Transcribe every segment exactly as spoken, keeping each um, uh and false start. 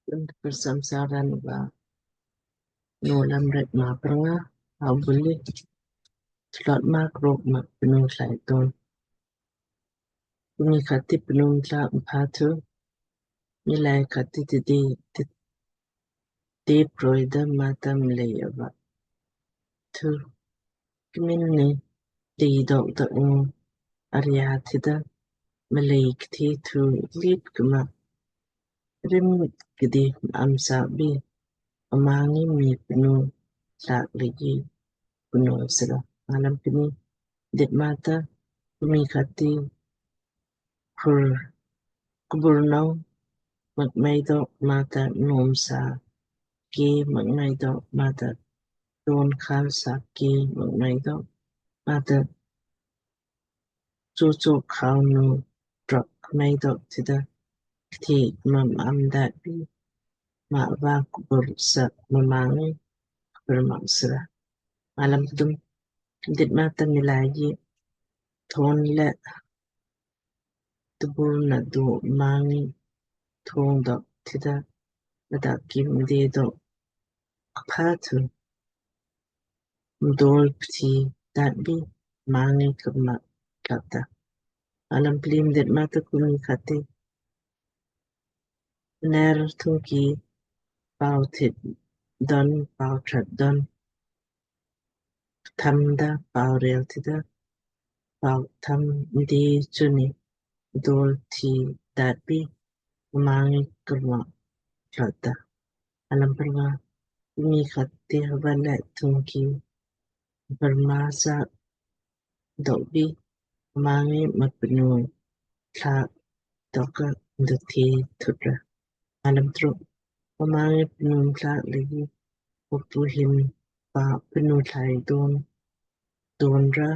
Tun kprcham saran va Nowlam rek maa pranga. Aubuli tlot maa krok maa pnu tlai don. Kumi khat ti pnu mtla mpha thu, miilai khat ti ti di ti ti proi da mata mlei ava thu kmin ni dei dok da u arya thida mlei kthi thu lit kma rim kdi am sa bi amangi mi pnu tlak legi pnu sra. Alam kni dit mata kumi khat ti khur kbur nau mak mai dok mata nom sa ke mak mai dok mata don khal sa ke mak mai dok mata chu chu khau nu drok mai dok tida kthi mam am dat bi ma va kbur sa mamangi kbur mak sra. Alam kdum dit mata miilai ji thon le tubur na du mangi thong dok tida mada kim de dok kpha thu mdol pthi dat bi mangi kma kata. Alam plim dit mata kumi khat ti ner thungki pau thit don pau chat don tham da pau rel tida pau tham di chuni dol thi dat bi mangi kma kata. Alam pranga kumi khat ti hava le thungki parma sa dok bi mangi mapnu tla doka ndu thi thutra. Alam truk amangi pnu tla legi upu hin pa pnu tlai don don ra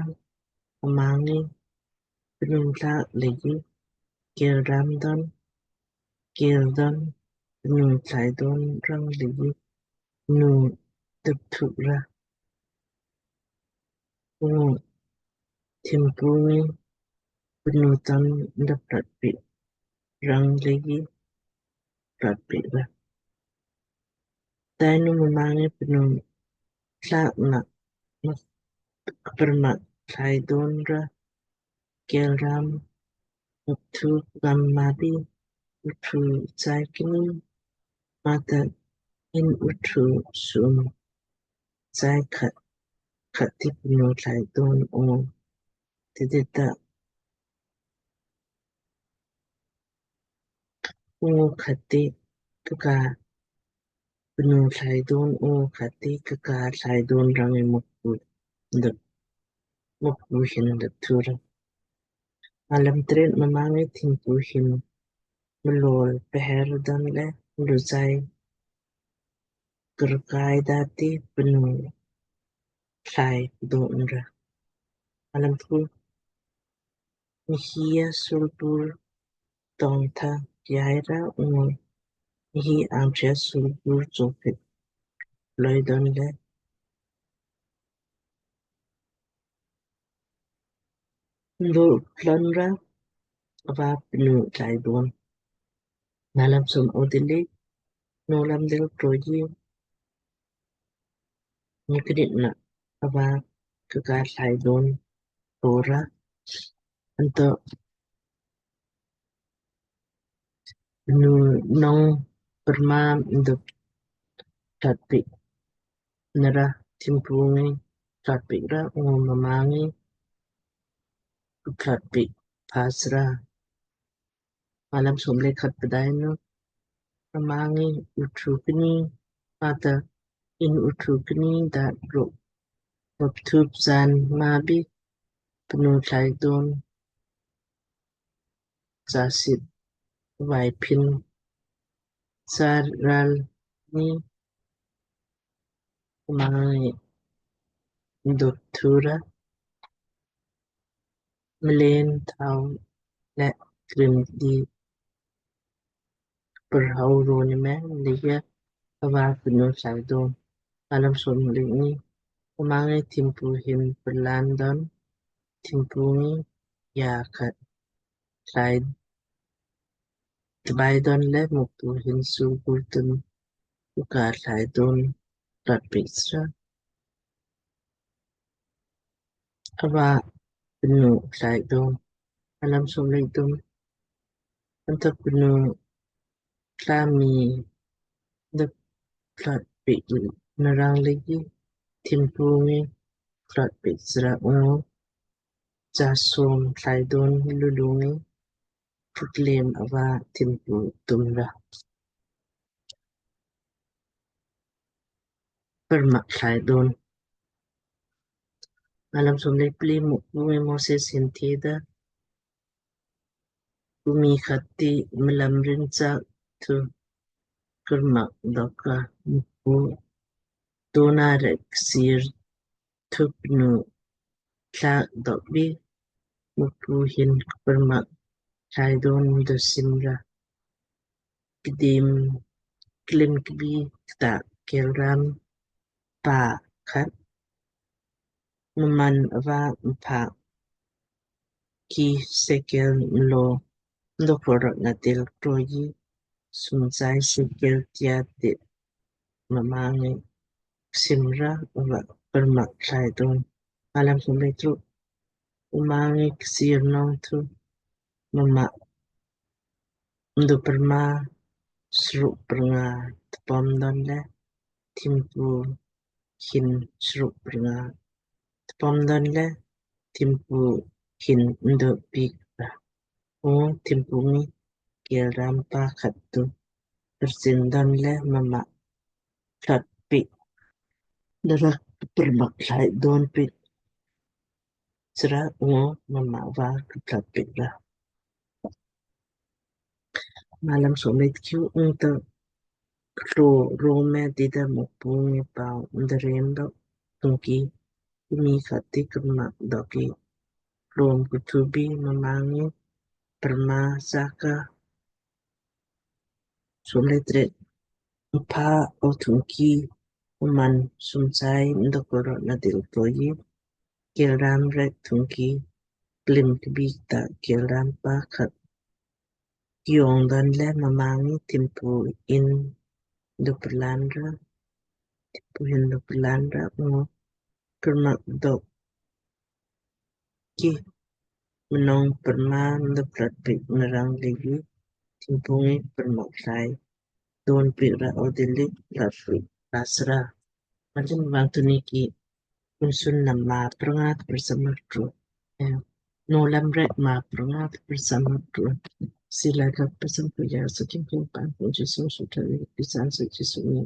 amangi pnu tlak legi kel ram don kel don pnu tlai don rang legi nu tup thuk ra. Ungu thimpu ngi pnu ton da plat pi rang legi plat pi ra. Tainu mamangi pnu tlak na kpermak tlai don ra kel ram uthu gam mabi uthu tsai kini mata in uthu sum tsai khat khat ti pnu tlai don o tidita ungu khat ti kaka pnu tlai don o khat ti kaka tlai don rang i mukpu nda mukpu hin nda thura. Alam tret mamangi thimpu hin mlol peher don le mlu tsai kerkai dati pnu tlai don ra. Alam tku mihia sulpur tong tha kiai ra ungu mihi angchia sulpur chopit loi don le ndu plon ra ava pnu tlai don. Nalam sum odili nolam dil kroji nikrit na ava kaka tlai don tora anto nu nong perma ndu tlatpi nara thimpu ngi tlatpi ra ungu mamangi tlatpi pasra. Alam som le khat pdainu mamangi uthu kni mata in uthu kni da ruk mapthup zan mabi pnu tlai don chasit vaipin saral ni mangi duk thura mlen thau le krim di perhau roni me liya ava pnu tlai don. Alam som le ni mamangi thimpu hin perlan don thimpu ngi ya khat tlai tbai don le Mukpu hin sugul tun uka thlai don rat pik sra. Ava pnu thlai don. Alam som lei don. Anta pnu tla mi da plat pik narang lei thimpu ngi plat pik sra ungu cha som thlai don lulu ngi phutlem ava thimpu tumra. Permak thlai don. Alam som lei pli Mukpu ngi Moses hin theda, kumi khati mlam rin cha thu kermak doka Mukpu dona rek sir thu pnu tla dok bi Mukpu hin permak thlai don do simra. Kdim klim kbi kta kelram pa khat mman ava mpa ki sekel mlo mdo korot na til kroyi sumsai sekel tia dit mma ngi simra ava permak thlai don. Alam som lei truk. Mma ngi ksir nong thu mma mdo perma sruk pernga tpom don le thimpu hin sruk pernga tpom don le thimpu hin mdo pik ra. Ungu thimpu ngi kelram pa khat thu persin don le mma plat pik dara permak thlai don pik sra ungu mma va plat pik ra. Malam som lei tkiu. Ungta klo rome dida Mukpu ngi pau mdarem dok thungki kumi khati kermak doki klom kuthubi mma ngi perma saka. Som lei tret. Mpa o thungki mman sumsai mdo korot na dil toyi kelram rek thungki klim kbi kta kelram pa khat kiong don le mma ngi thimpu in do perlan ra. Thimpu hin do perlan ra ungu kermak dok ki mnong perma mdo plat pik narang lei thimpu ngi permak thlai don pik ra odili plat pik ra sra. Martin vang tuni ki unsun na ma pernga persama tru. Nolam rek ma pernga persama tru. Sila ka persam puya sakin kin pan pun Jisu sutari pisan sa Jisu ni.